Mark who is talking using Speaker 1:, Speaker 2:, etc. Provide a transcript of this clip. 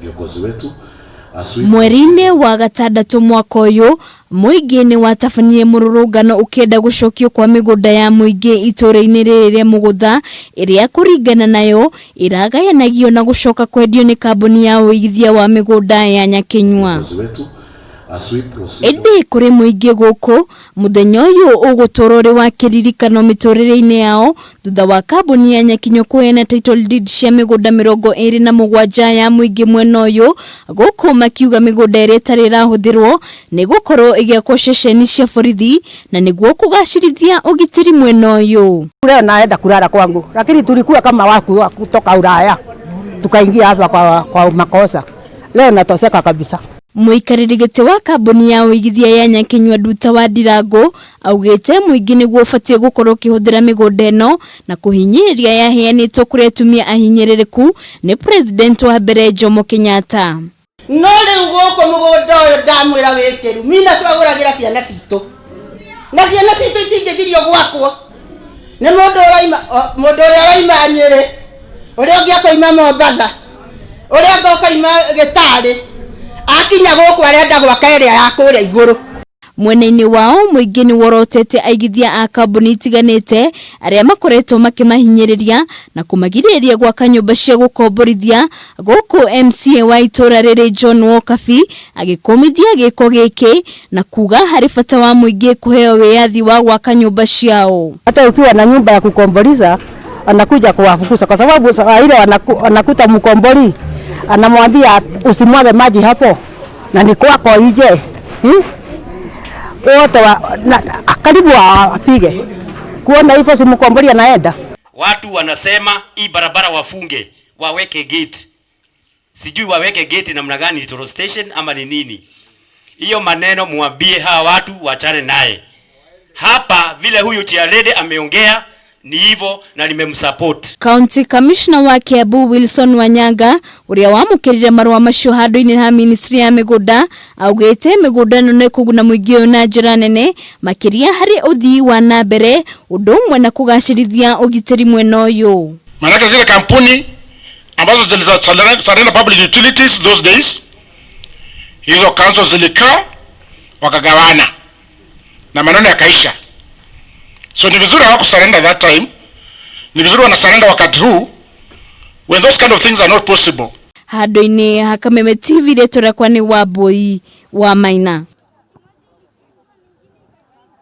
Speaker 1: Viongozi wetu as we
Speaker 2: Mweri-inĩ wa gatandatũ mwaka ũyũ, mũingĩ nĩ watabanirie mũrũrũngano ũkĩenda gũcokio kwa mĩgũnda ya mũingĩ itũũra-inĩ rĩrĩ rĩa Mũgũtha ĩrĩa kũringana nayo ĩragayanagio na gũcoka kwendio nĩ kambuni ya ũigithia wa mĩgũnda ya Nyakinyua.
Speaker 1: Viongozi wetu as we proceed
Speaker 2: Ĩndĩ kũrĩ mũingĩ gũkũ, mũthenya ũyũ ũgũtũũra ũrĩ wa kĩririkano mĩtũrĩre-inĩ yao thutha wa kambuni ya Nyakinyua kũheana title deed cia mĩgũnda 27 ya mũingĩ mwena ũyũ, gũkũ makiuga mĩgũnda ĩrĩa ĩtarĩ ĩrahũthĩrwo nĩ gũkorwo ĩgĩakwo ceceni cia borithi na nĩguo kũgacĩrithia ũgitĩri mwena ũyũ.
Speaker 3: Leo naenda kulala kwangu, lakini tulikuwa kama waku wa kutoka Ulaya tukaingia hapa kwa makosa. Leo natoseka kabisa.
Speaker 2: Mũikarĩri gĩtĩ wa kambuni ya ũigithia ya Nyakinyua Nduta wa Ndirango augĩte mũingĩ nĩguo ũbatiĩ gũkorwo ũkĩhũthĩra mĩgũnda ĩno na kũhinyĩrĩria yaheanĩtwo kũrĩ atumia ahinyĩrĩrĩku nĩ president wa mbere Jomo Kenyatta.
Speaker 4: No rĩu gũkũ mũgũnda ũyũ ndamwĩra wĩ kĩrumi na twagũragĩra ciana citũ na ciana citũ itingĩgirio gwakwo nĩ mũndũ ũraima mũndũ ũrĩa ũraima Nyĩrĩ, ũrĩa ũngĩ akoima Mombatha, ũrĩa ũngĩ akoima Gĩtarĩ, akinya gũkũ arenda gwaka ĩrĩa ya kũrĩa igũrũ.
Speaker 2: Mwena-inĩ wao mũingĩ nĩ worotete aigithia a kambuni itiganĩte arĩa makoretwo makĩmahinyĩrĩria na kũmagirĩrĩria gwaka nyũmba cia gũkomborithia, gũkũ MCA wa itũũra rĩrĩ John Wokabi agĩkũmithia gĩko gĩkĩ na kuga harĩ bata wa mũingĩ kũheo wĩyathi wa gwaka nyũmba ciao.
Speaker 3: Hata ukiwa na nyumba ya kukombolisa anakuja kuwafukuza kwa sababu saa ile anakuta mkomboli anamwambia usimwage maji hapo na ni kwako ije. Wote karibu apige. Kuona hivyo si mkomboli anaenda.
Speaker 5: Watu wanasema hii barabara wafunge, waweke gate. Sijui waweke gate namna gani, toll station ama ni nini. Hiyo maneno muambie hawa watu wachane naye. Hapa vile huyu chairlady ameongea ni hivyo na nimemsupport.
Speaker 2: County Commissioner wa Kiambu Wilson Wanyanga uria wamũkĩrire marũa macio handũ-inĩ ha ministry ya mĩgũnda augĩte mĩgũnda ĩno nĩ ĩkũguna mũingĩ ũyũ na njĩra nene makĩria harĩ ũthii wa na mbere ũndũ ũmwe na kũgacĩrithia ũgitĩri mwena ũyũ.
Speaker 6: Maanake zile kampuni ambazo zilisurrender public utilities those days, hizo council zilikaa wakagawana na maneno yakaisha. So ni vizuri hawakusurrender that time, ni vizuri wanasurrender wakati huu when those kind of things are not possible.
Speaker 2: Handũ-inĩ ha Kameme TV, rĩtwa rĩakwa nĩ Wambui wa Maina.